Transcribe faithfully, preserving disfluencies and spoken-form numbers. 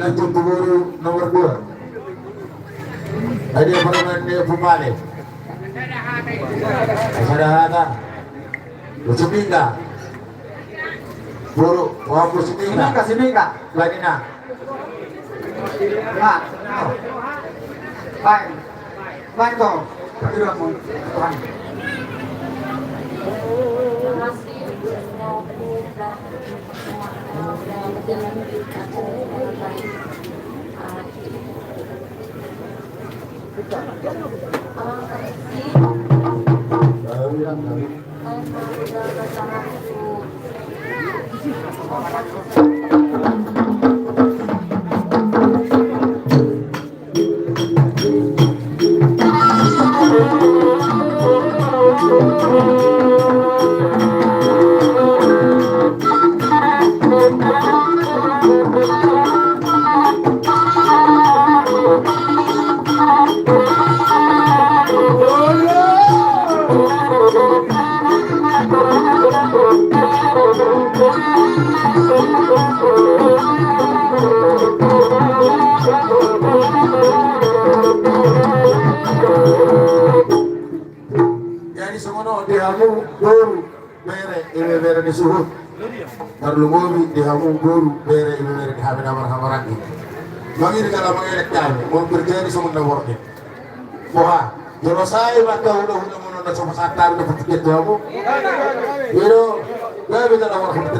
Lanjut tu boru nomor dua. Hadiah permen ni Ompu Pale. Sada hata. Sumingga. Boru, Ompu Sumingga. Sumingga, Sumingga. Bani na. Nah. Baik. Baik, toh. Tidak mau. Jadi songon on di hamu boru, bere, ibebere ni suhut. Tarlumobi di hamu boru, bere, ibebere ni hami na marhahamaranggi. Mangido jala mangelek hami, mau terjadi songon na borngin. Boha, jolo sai maka hulahula muna na so pasahat hami na partingkian tu hamu. I do, gabe jala borngin.